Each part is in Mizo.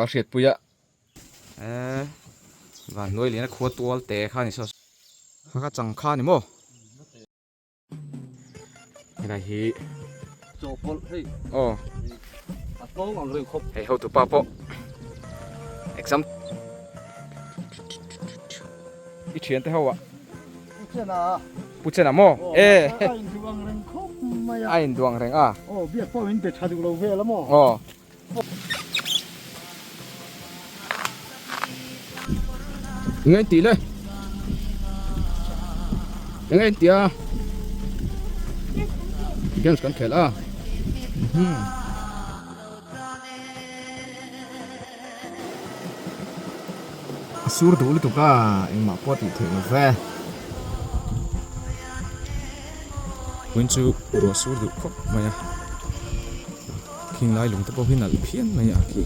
Tlangval hriatpui a eh van hnuai lian a khua tual te kha ni saw kha kha chang kha ni maw helai hi chawhpawlh hei aw a tlawng ang reng khawp hei hotu pa pawh exam i thian te ho ah Pu Chena Pu Chena maw e a induh ang reng khawp mai a a induh ang reng a aw biak pawh min be tha duh lo vel a maw aw Enge in tih le? Enge in tih a? Games kan khel a. A sur duh lutuk a, engmah pawh tih theih lo ve. Puin chu ruah sur duh khawp mai a. Khing lai lung te pawh hi nalh phian mai a khi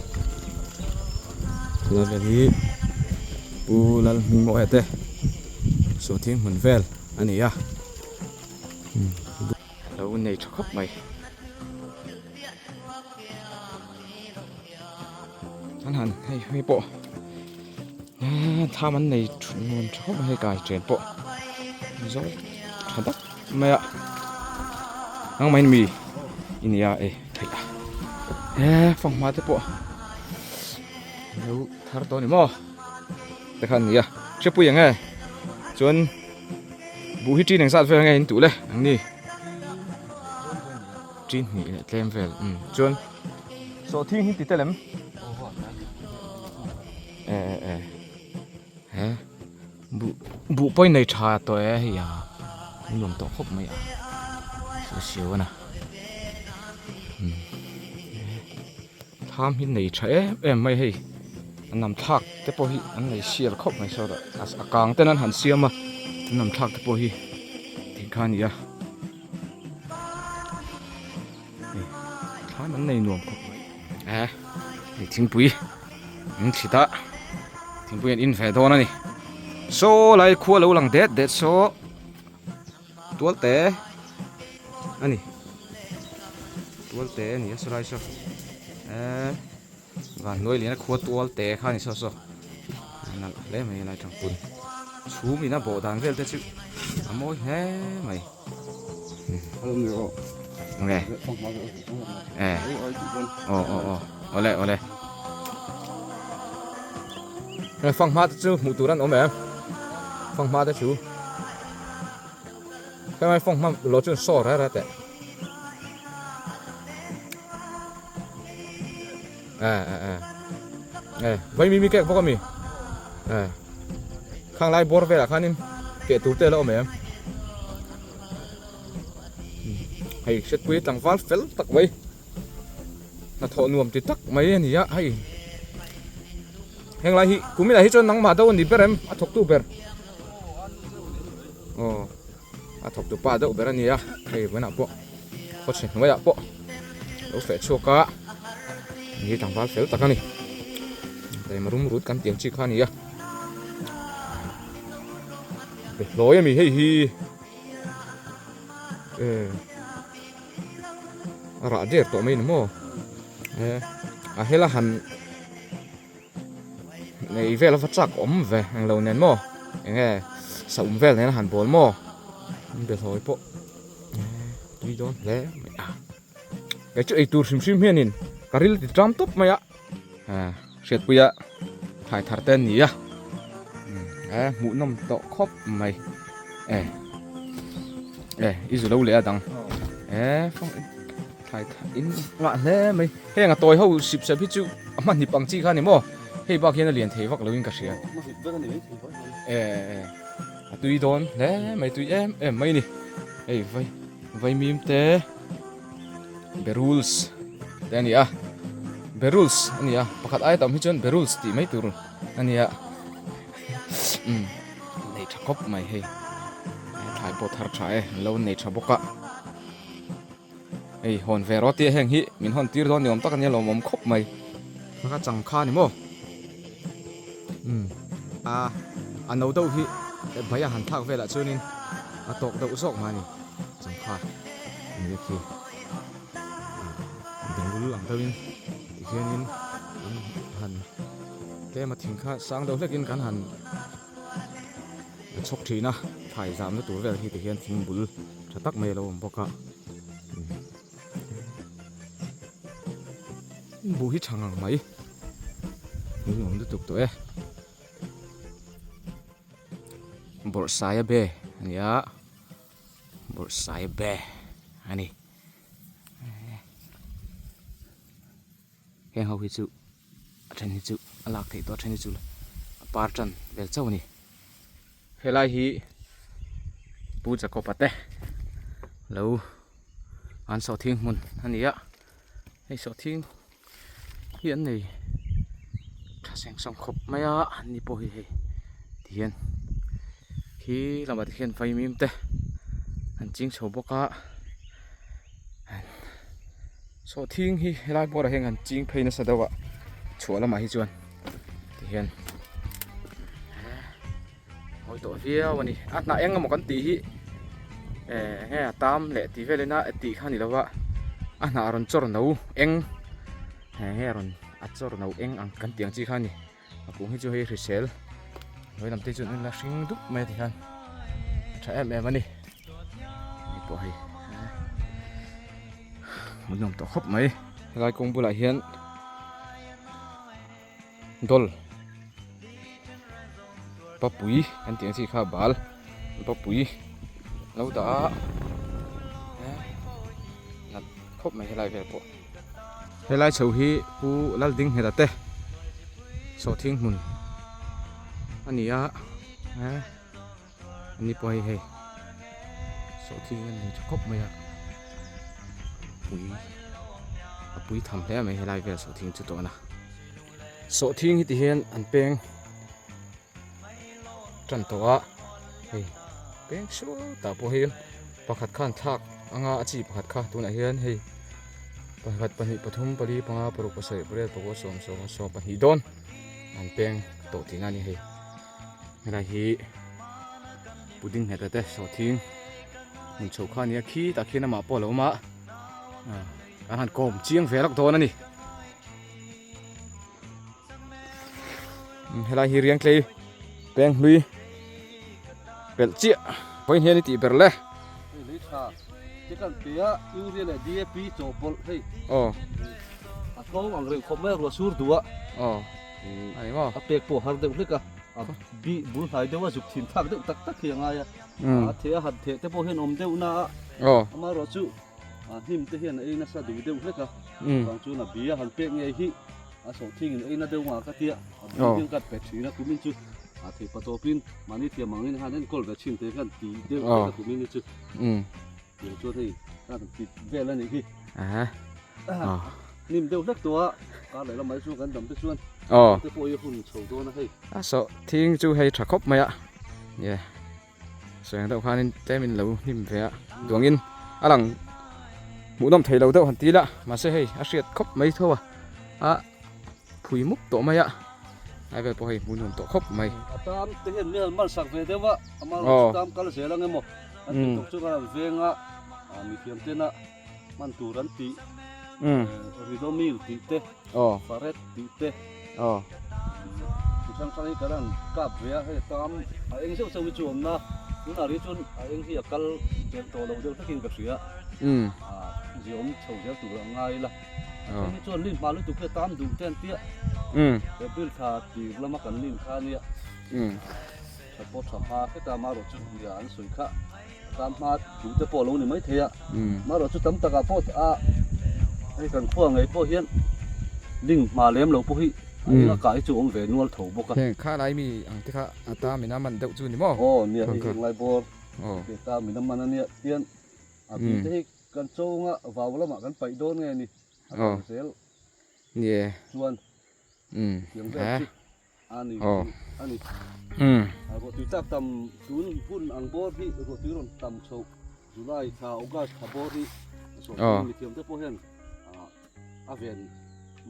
helai vel hi Pu Lalhmingmawia te sawhthing hmun vel a ni a lo nei tha khawp mai an han hei hei pawh tham an nei nuam tha khawp mai hei kai chen pawh zo tha dak mai a nangmah in mi i nia e theih a he fanghma te pawh lo thar tawh a ni maw te khan a ni a hrepui ang e chuan buh hi ṭin engzat vel nge in tuh le ang ni ṭin hnih leh tlem vel umm chuan sawhthing hi ti tel em e e e he. Buh buh pawhin nei tha tawh e hei a an nuam tawh khawp mai a saw siau a na thlam hi nei tha em em mai hei a nam thlak te pawh hi an nei sial khawp mai sawtah a kang ten an han siam a an nam thlak te pawh hi tih kha a ni a thlam an nei nuam khawp mai e hei thingpui an thlit a thingpui an in ve dawn a ni saw lai khua lo lang det det saw tual te a ni tual te a ni a saw lai saw eee van hnuai lian a khua tual te kha a ni saw saw a nalh hle mai a lai tangpun chhum in a bawh dan vel te chu a mawi hle mai. Nge e aw aw aw awle awle nge fanghma te chu hmuh tur an awm em fanghma te chu heng fanghma lo chu saw reh reh teh e e e e vai mi mi kek bawk ami e khang lai bawr velah khanin keh tur te a la awm em hei hriatpui tlangval fel tak mai hnathawh nuam ti tak mai a ni a hei heng lai hi kuminah hi chuan nangmah deuh a ni ber em a thawktu ber aw a thawktu pa deuh ber a ni a hei vawiinah pawh khawchhe hnuaiah pawh lo feh chhuak a ni tlangval fel tak a ni taima rum rut kan tiang chi kha a ni a be hlawi a mi hei hi e a rah der tawh mai ni maw e a hela han Nei vel a va chak awm ve englo nen maw enge saum vel nen a han bawl maw an be hlawi pawh tui dawn hle mai a kei chu eitur hrim hrim hianin ka ril ti ṭam tawp mai a hriatpuia thlai thar te an ni a e hmuh nawm tawh khawp mai e e i zu lo leh a dang e Thlai in ngah hle mai. Heng a tawi ho sip sep hi chu a hma hnip ang chi kha a ni maw? Hei bak hian a lian thei vak loin ka hria. E e a tui dawn hle mai tui em em mai ni. Hei vai vaimim te beruls te a ni a. Beruls a ni a pakhat aia tam hi chuan beruls tih mai tur a ni a. Umm nei tha khawp mai hei. Thlai pawh thar tha e an lo nei tha bawk a. Hei hawn ve rawh tia heng hi min hawn tir dawn ni awm tak a nia lawmawm khawp mai. Ka chang kha ni maw? Umm a a no deuh hi bai a han thlak velah chuanin a tawk deuh zawk mah a ni chang kha a ni a khi berul ang deuhin tikhianin an han tlem a thing kha sang deuh hlekin kan han chhawk thin a, thlai zamna tur vel hi tihian thing bul tha tak mai a lo awm bawk a. Buh hi tha ngang mai, hming awm lutuk tawh e. Bawrhsaia be a ni a, bawrhsaia be a ni. Heng ho hi chu a then hi chu a lak theih tawh a then hi chu a par tan vel chauh a ni. Helai hi Pu Jacob-a te lo an sawhthing hmun a ni a, hei sawhthing hi an nei tha seng sawng khawp mai a, an ni pawh hi hei tihian khi lamah te khian vaimim te an ching chho bawk a. Sawhthing hi helai bawrah hian kan ching phei nasa deuh a chhuah lamah hi chuan tihian mawi tawh viau a ni a hnah eng emaw kan tih hi eh enge a tam leh tih vel ina tih kha a ni lo va a hnah rawn chawr no eng enge rawn a chawr no eng ang kan tih ang chi kha a ni a kung hi chu hei hrisel hnuai lam te chuan an la hring dup mai a ti hian a tha em em a ni hei pawh hei hmuhnawm tawh khawp mai helai kawng bulah hian dawl papui kan tih ang chi kha bal papui lo dah a nat khawp mai helai vel pawh. Helai chho hi Pu Laldinghmela te sawhthing hmun a ni a eh ani pawh hei hei sawhthing a ni tha khawp mai a pui a pui tham hle mai helai vel sawhthing chu tawhna sawhthing hi ti hian an peng tan tawh a hei peng sutah pawh hi pakhat khan thlak anga a chi pakhat kha tunah hian hei pakhat pahnih pathum pali panga paruk pasarih pariat pakua sawm sawm sawm pahnih dawn an peng tawh tihna a ni hei helai hi pudding nghet te sawhthing hmun chho kha a ni a khi tah khian amah pawh a lo awm a an han kawm chiang ve lawk dawn a ni. Helai hi riangtlei peng hlui pelh chiah vawiin hian i tih ber le. Hei lei tha te kan pe a urea leh DAP chawhpawlh hei aw a tlawm ang reng khawp mai a ruah sur duh a aw a ni maw a pek pawh har deuh hlek a a bih bul hnai deuh a zuk thin thlak deuh tak tak hi a ngai a a theh a han theh te pawh hian awm deuh na a aw amaherawhchu A hnim te hian a ei nasa duh deuh hlek a, chuvang chuan a bia han pek ngei hi a sawhthing in ei na deuh ngah ka tia, a bia hian ka pe thin a kumin chu a thei pa tawpin mahni thiam angin han enkawl ve thin te khan ti deuh hlek a kumin hi chu tiang chuan hei ka han ti vel a nih hi. Hnim deuh hlek tawh a, kar leh lamah hi chuan kan dam te chuan te pawh hi a hun chho dawn a hei. A sawhthing chu hei tha khawp mai a, Sawi ang deuh khanin tlem in lo hnim ve a duangin a lang hmuhnawm thei lo deuh han ti la mahse hei a hriat khawp mai tho a a phui mup tawh mai a lai vel pawh hei hmuhnawm tawh khawp mai. A tam te hian mi han man sak ve deuh a ama erawh chu tam kal zel ang emaw an tih tawk chu kan han veng a mithiam tena hman tur an tih Ridomil tih te Faret tih te chi hrang hrang hi kan han kap ve a hei tam a eng zeuh zeuh hi chu awm na tunah rih chuan a eng hi a kal tel tawh lo deuh hlekin ka hria a ziawm chho zel tur a ngai ila a then hi chuan lin hma lutuk hi a tam duh te an tia April thla tir lama kan lin kha ania tha pawh tha hma heta marawh chu nia an sawi kha. Tam hma duh te pawh a lo ni mai thei a, marawh chu tam takah pawh a hei kan khua ngei pawh hian ling hma lem lo pawh hi a eng a kah hi chu a awm ve nual tho bawk a. Heng kha lai mi ang te kha a ta min a man deuh chu ni maw? Aw nia hei heng lai bawr te ta min a man a nia tian a bih te hi kan chawnga vau lamah kan paih dawn nge ni a kal zel chuan tiang vel chu A ni a ni. Ruahtui tlak tam tun hun ang bawr hi ruahtui rawn tam chho July thla August thla bawr hi sawhthing mithiam te pawh hian a ven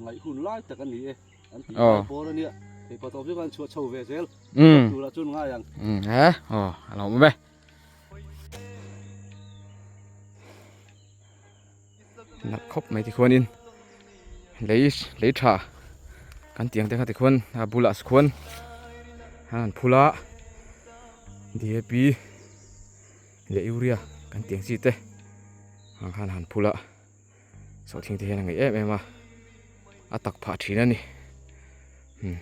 ngaih hun lai tak a ni e an tih lai bawr a nia thei pa tawp chu kan chhuah chho ve zel turah chuan ngai ang. Aw a lo awm e. Nalh khawp mai tikhuanin lei lei tha. Kan tiang te kha tikhuan a bulah khuan an han phul a D_A_P leh urea kan tiang chi te ang khan han phul a sawhthing te hian a ngaih em em a a tak phah thin a ni umm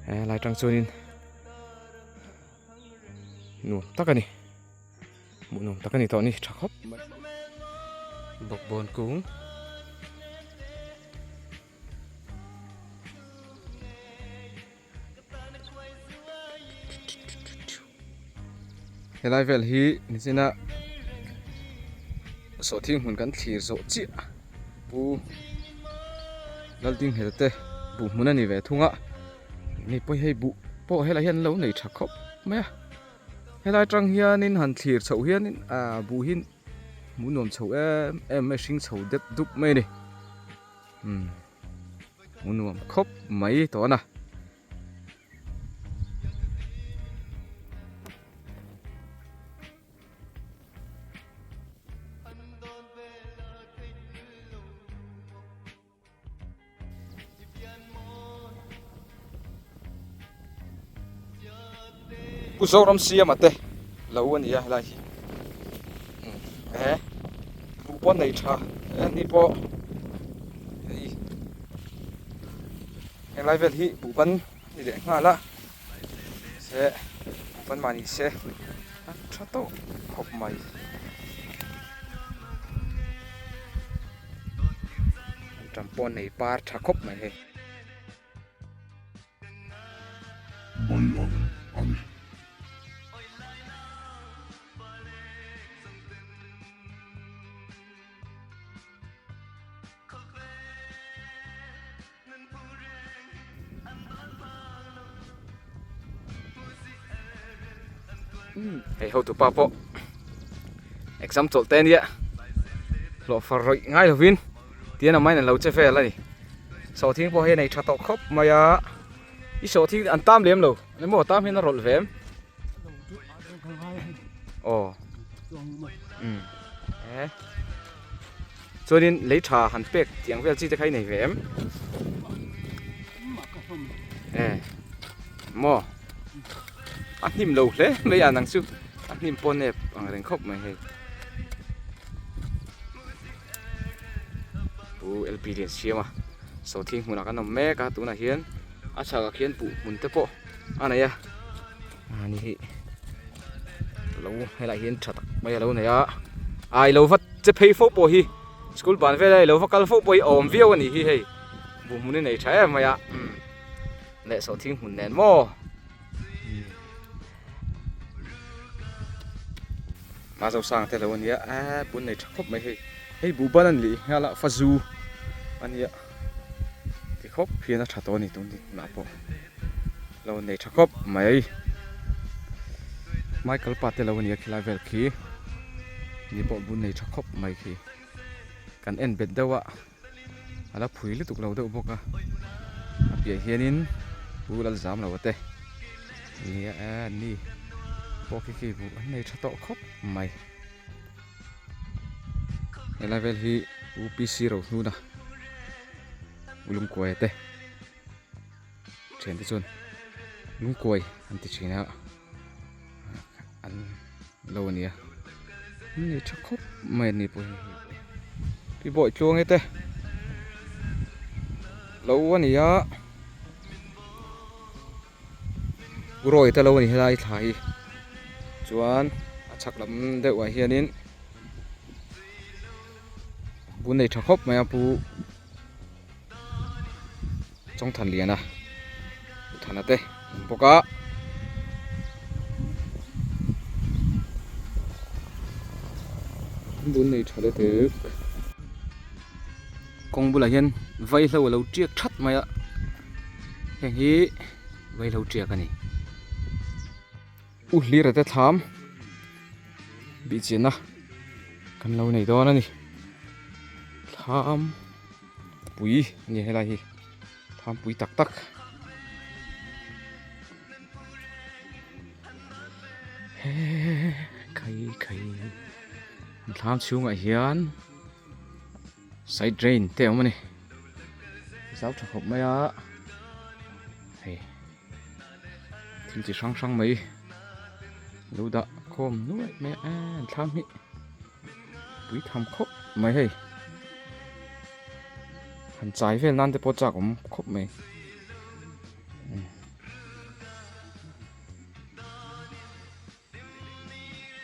helai tang chuanin nuam tak a ni hmuh nuam tak a ni tawh a ni tha khawp mai bawkbawn kung. Helai vel hi nichina sawhthing hmun kan thlir zawh chiah pu Laldinghel te buh hmun a ni ve thung a ni pawh hei buh pawh helai hian an lo nei tha khawp mai a helai atang hianin han thlir chhoh hianin ah buh hi hmuh nuam chho em em mai hring chho dep dup mai a ni umm. Hmu nuam khawp mai tawh a. Pu Zoram Siama te lo a ni a helai hi he buh pawh nei tha ni pawh hei helai vel hi buh ban ni leh nghal a se buh ban mah ni se a tha tawh khawp mai. Ṭam pawh nei par tha khawp mai hei. Mai ang a ni. Hei hotupa pawh exam chawlh te ania hlawh far rawih ngai lovin tian a main an lo che vel a ni sawhthing pawh hei a nei tha tawh khawp mai a i sawhthing an tam lem lo emaw tam hian a rawlh ve em aw umm e chuanin lei tha han pek tih ang vel chi te kha i nei ve em e maw a hnim lo hle mai a nang chu a hnim pawh nep ang reng khawp mai hei pu L_P lian siam a sawhthing hmunah kan awm mek a tunah hian a chhakah khian buh hmun te pawh a nei a ani hi lo helai hian tha tak mai a lo nei a ai lo va che phei fo pawh hi school ban vel a i lo va kal fo pawh hi a awm viau a nih hi hei buh hmun hi nei tha em mai a leh sawhthing hmun nen maw ma zo sang te lo a nia a bun nei tha khawp mai hei hei buh ban a ni leh nghal a fazu a nia ti khawp hian a tha tawh a ni tun dinah pawh. Lo nei tha khawp mai. Michael pa te lo ania khilai vel khi ni pawh bun nei tha khawp mai khi kan en bet deuh a a la phui lutuk lo deuh bawk a a piah hianin pu Lalzam lo te nia ni pawh khi khi buh an nei tha tawh khawp mai helai vel hi U_P_C Rohnuna Ulungkuaia te. Thiante chuan lungkuai an ti thin a an lo a nia an nei tha khawp mai a ni pawh hi hei pi bawih tluang e te lo a ni a urawi te lo a ni helai thla hi chuan a chhak lam deuh ah hianin bun nei tha khawp mai a pu. Chawngthan liana thana te awm bawk a bun nei tha leh tek kawng bulah hian vaihlo a lo tiak that mai a heng hi vaihlo tiak a ni u hlira te thlam bihchianna kan lo nei dawn a ni thlam. Pui a ni helai hi tham pui tak tak khai khai an thlam chhungah hian side drain te a awm a ni. Zau tha khawp mai a, hei thil chi hrang hrang mai lo dah khawm nuaih mai a an thlam hi pui tham khawp mai hei han chai vel nan te pawh chak awm khawp mai.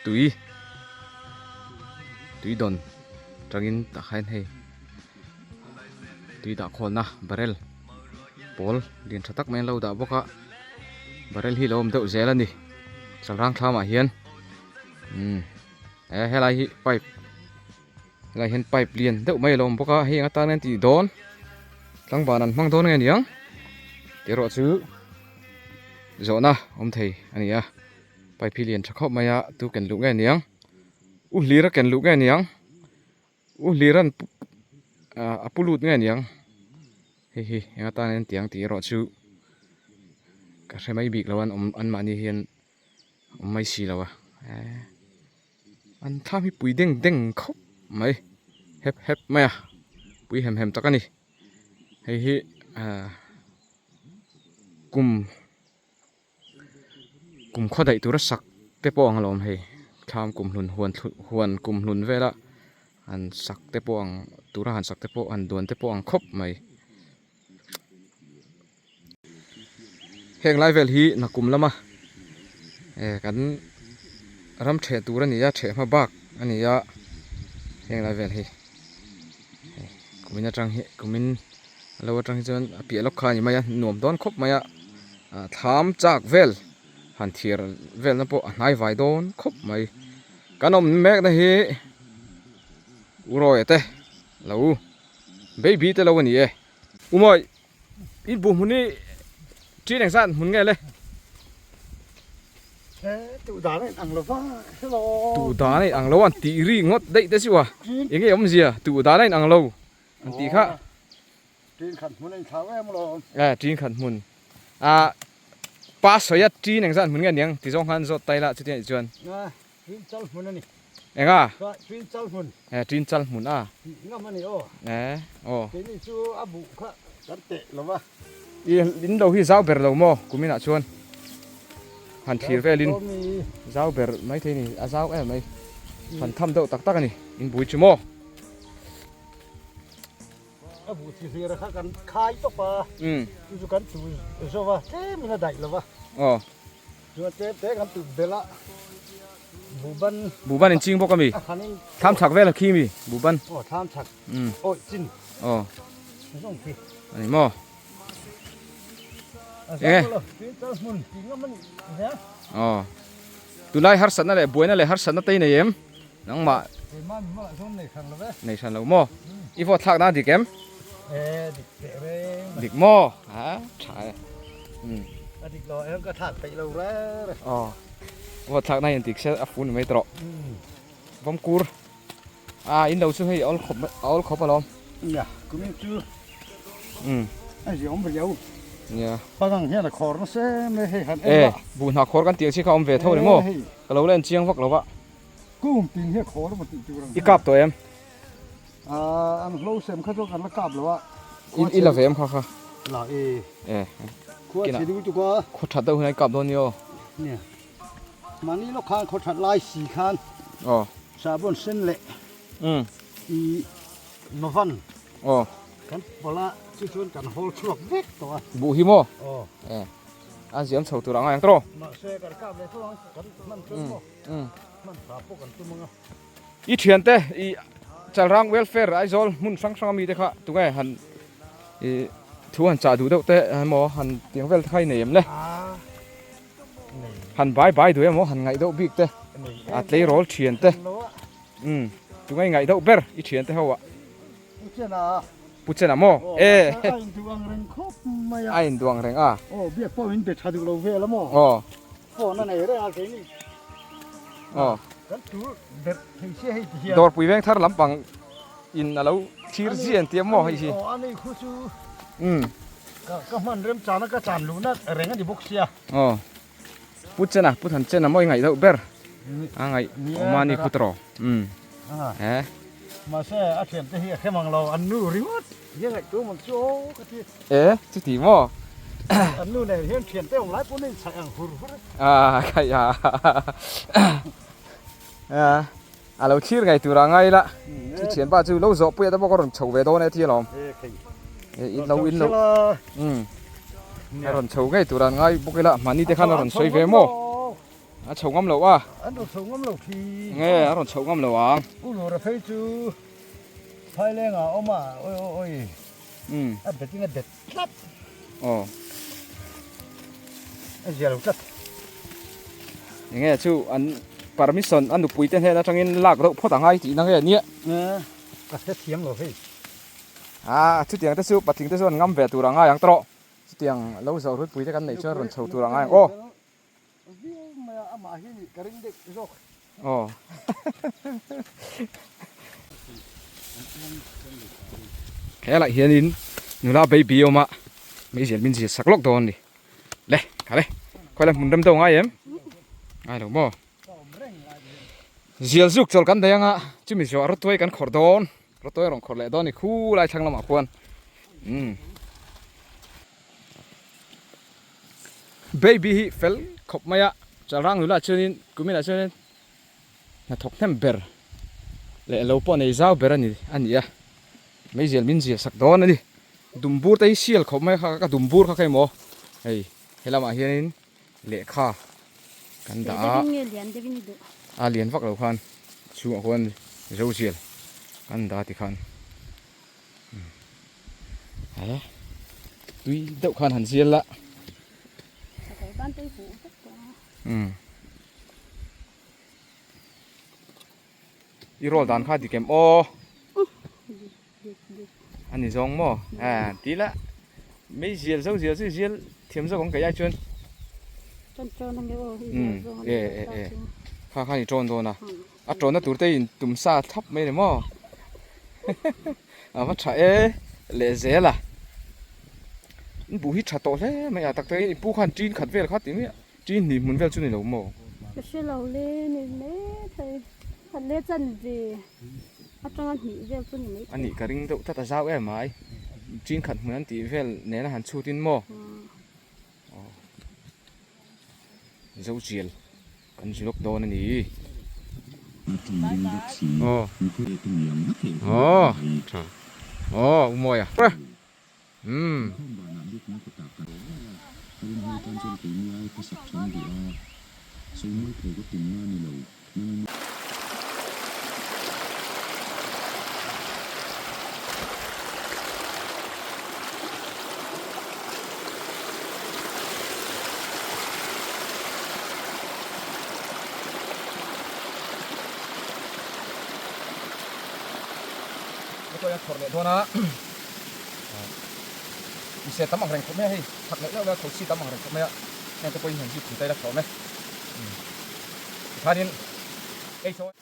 Tui tui dawn tangin tah khan hei tui dah khawlna barrel pawl lian tha tak mai an lo dah bawk a barrel hi lo awm deuh zel a ni chalrang thlamah hian umm he helai hi pipe helai hian pipe lian deuh mai a lo awm bawk a hei eng atan nge an tih dawn tlangban an hmang dawn nge niang tih erawh chu zawhna awm thei a ni a. Pipe hi lian tha khawp mai a tu ken luh nge niang u hlir a ken luh nge niang u hlir an ah a pu lut nge niang hei hi eng atan en tiang tih erawh chu ka hre mai bik lo a an awm anmahni hian awm mai si lo a eee an thlam hi pui deng deng khawp mai hep hep mai a pui hem hem tak a ni hei hi ah kum. Kum khaw daih tura sak te pawh ang alawm hei thlam kum hlun huan huan kum hlun vela han sak te pawh ang tura han sak te pawh han duan te pawh ang khawp mai. Heng lai vel hi nakum lama eh kan ram theh tur a ni a theh hma bak a ni a heng lai vel hi kumin atang hi kumin Lo atang hi chuan a piah lawk kha a ni mai a, nuam dawn khawp mai a, ah thlam chak vel han thir velna pawh a hnai vai dawn khawp mai. Kan awm mek na hi Urawia te lo baby te lo a ni e. Umawi in buh hmun hi ṭin engzat hmun nge le? Tuh dan a inang lo va hello. Tuh dan a inang lo a an tih ri ngawt daih te chu a, enge awmzia tuh dan a inang lo. An tih kha. Ṭin khat hmun a inthlau em alawm. Eh, ṭin khat hmun. Ah, pa sawi a ṭin engzat hmun nge aniang ti zawng khan zawt tai la chuti anih chuan. Ah, ṭin chal hmun a ni. Enga? Ṭin chal hmun. Eh, ṭin chal hmun a. Tih ngam a ni aw. Eh, aw. Keini chu a buh kha kan teh lo va. I in lo hi zau ber lo maw kuminah chuan han thlir velin zau ber maithei ni a zau em mai. Han tham deuh tak tak a ni in bui chu maw. A buh chi hlir kha kan khai tawp a, chu chu kan tu zo va, tlem in a daih lo va. Aw. Chuan tlem te kan tu belh a, buhban. Buhban in ching bawk a mi? Thlam chhak vel a khi mi buhban? Aw thlam chhak. Awih chin. Aw. Zawng khi. A ni maw? Enge? Hmun ti ngam a ni nia. Aw. Tunlai harsatna leh buaina leh harsatna te i nei em? Nangmah. Keimah mi mawlh zawn nei hran lo ve. Nei hran lo maw? I vote thlak na dik em? E dik teh reng mai. Dik maw? Ha tha e. Um. A dik lo em ka thlak peih lo re re. Aw. Vote thlak na hian dik se a fun mai tawh. Um. Vawmkur. A in lo chu hei awl khawp awl khawp alawm. Nia kumin chu. Um. A ziawm riau. Nia. Pangang hian a khawr nasa em e hei han en a. E buh hna khawr kan tih ang chi kha awm ve tho ni maw? Ka lo la en chiang vak lo va. Kung tin hi a khawl emaw tih tur ang I kap tawh em? Aaa an hlo sem kha chu kan la kap lo a. I la ve em kha kha? La e. E. Khua chhe deuh tuk a. Khaw that deuh hian i kap dawn ni aw. Nia. Mahni lawk khan khaw that lai si khan. Aw. Sahbawn sen leh. Um. I novan. Aw. Kan pawlh a chu chuan kan hawl chhuak vek tawh a. Buh hi maw? Aw. E. A ziam chho tur ang a ang tawh. Mahse kan kap leh tho ang kan hman chuan maw. I thiante i Chalrang Welfare Aizawl hmun hrang hrang ami te kha tunge han i thu han chah duh deuh te emaw han tiang vel te kha i nei em le? Han bai bai duh emaw han ngaih deuh bik te a tleirawl thian te umm tunge i ngaih deuh ber i thian te ho ah. Pu Chena maw? E. A induh ang reng khawp mai a. A induh ang reng a. Aw, biak pawh min be tha duh lo vel a maw? Aw. Phone a nei reng a keini. Aw. Kan tur ber thei sia hei ti hian. Dawrpui veng thar lampang in a lo thlir zia an ti a maw hei hi. Aw, ani khu chu. Umm. Ka hman rem chan a ka chan luhna reng a ni bawk sia. Aw. Pu Chena, Pu Than Chena maw i ngaih deuh ber? A ngaih awm a ni khu tawh. Umm. He. Mahse a thiante hi a hre mang lo, an nu ringawt hian ngaihtuah mang chu aw ka ti. E, chuti maw? An nu nen hian thiante awm lai pawn a inchhaih ang hur hur a. A, khaih a. A lo thlir ngei tur a ngai la. Chu thianpa chu lo zawh pui a ta bawk a rawn chho ve dawn e thi alawm. E, in lo in lo. Umm. A rawn chho ngei tur a ngai bawk ila, mahni te khan a rawn sawi ve maw? A chho ngam lo a. An rawn chho ngam lo khi. Nge a rawn chho ngam lo ang. U Lura phei chu Phaileng ah a awm a, oi oi oi. Umm. A bet in a bet tlat. Aw. A zia lo tlat. Nge chu an permission a nupui te hnen atangin lak deuh phawt a ngai tihna nge nia. Ka hre thiam lo hei. A chutiang te chu patling te chu an ngam ve tur a ngai ang tawh. Chutiang lo zawh rutpui te kan neih chuan rawn chho tur a ngai ang aw. Viau mai a, amah hi nih ka ring deuh zawk. Aw. Helai hianin nula baby awm a, meizial min zir sak lawk dawn a ni. Le, kha le, khawi la hmun rem deuh ngai em? Ngai lo maw? Zial zuk chawl kan nei anga, chumi zawh rawtuai kan khawrh dawn, rawtuai a rawn khawrh leh dawn a ni khulai thlang lamah khuan. Umm. Baby hi fel khawp mai a, Chalrang nula chuanin kuminah chuanin hnathawk hnem ber leh lo pawh nei zau ber a ni a ni a, meizial min zial sak dawn a ni. Dumbur te hi sial khawp mai a kha ka dumbur kha kha emaw hei he lamah hianin lehkha kan dah a, a lian vak lo khan chhungah khuan zozial kan dah tikhan. He tui deuh khan han zial la. Um. I roll dan kha dik em aw. Ani zawng maw? A ti la. Mei zial zo zial chu zial thiam zawk ang kei ai chuan. Um e e e. Kha khan i tawn dawn a. A tawnna tur te in tum sa thlap mai a ni maw? A va tha e leh zel a. In buh hi tha tawh hle mai a tak tak in pu khan tin khat vel kha ti mai a tin hnih hmun vel chu ni lo maw? Ka hre lo le ni mai thei khat le chan ve atanga hnih vel chu ni mai thei. A nih ka ring deuh tlat a zau em mai tin khat hmun an tih vel nena han chhut in maw? Zochial kan zu lawk dawn a ni. Aw aw tha aw u Mawia umm. Hetiang a khawrh leh dawn a, i se tam ang reng khawp mai a hei, chak leh deuh deuh a thosi tam ang reng khawp mai a, heng te pawhin han zip thei ta ila tha awm e. Tikhanin ei sawi.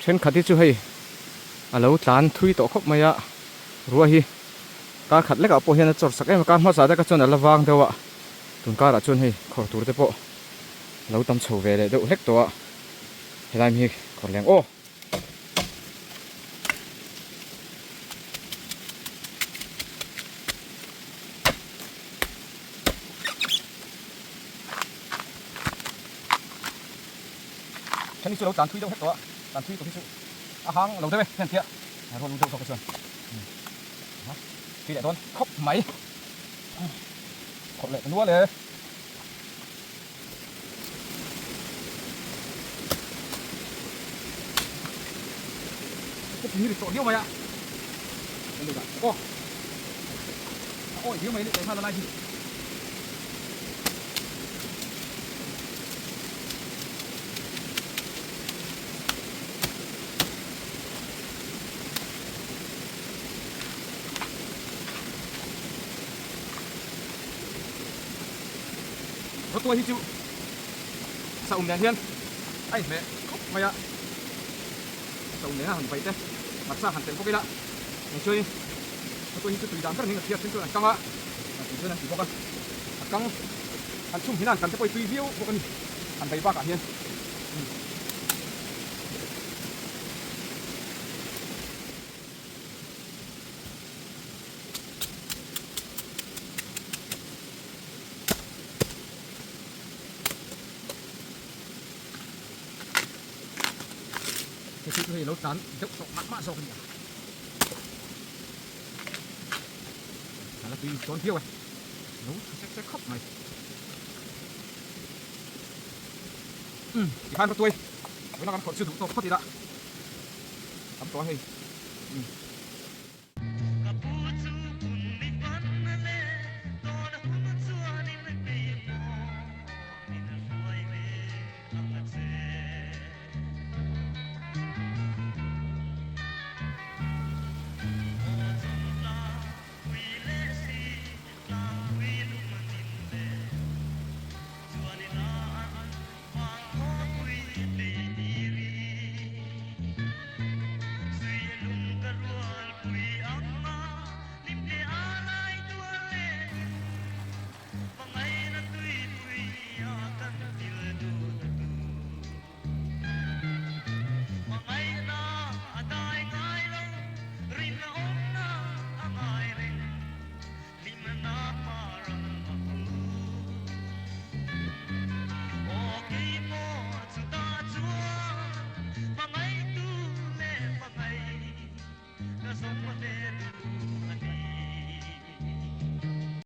Thenkhat hi chu hei a lo tlan thui tawh khawp mai a, ruah hi kar khat lekah pawh hian a chawr sak em a, kar hmasa te kha chuan a la vang deuh a, tun karah chuan hei khawr tur te pawh a lo tam chho ve leh deuh hlek tawh a, helai mi hi khawr leng aw. Then hi chu lo tlan thui deuh hlek tawh a, tlan thui tawh hi chu a hang lo deuh e hian tia rual lu deuh zawk te chuan tui leh dawn khawp mai khawrh leh ta nual e. thing hi ri tawh viau mai a aw a awi viau mai a ni teh nghal a lai hi. Rawtuai hi chu saum nen hian a inhmeh khawp mai a, saum nena han vai te hmarcha han telh bawk ila eng chuanin rawtuai hi chu tui dan ber niin a hriat then chuan an kang a, an tui chuan an ti bawk a, a kang han chhum hian an kan te pawh hi tui viau bawk a ni han vai bakah hian. Hei chu hei lo tlan deuh tawh mah mah zawk a ni a. A la tui dawn viau e. Lo tha sek sek khawp mai. Umm tikhan rawtuai tuna kan khawrh chu duh tawk phawt ila tam tawh a hei. Umm.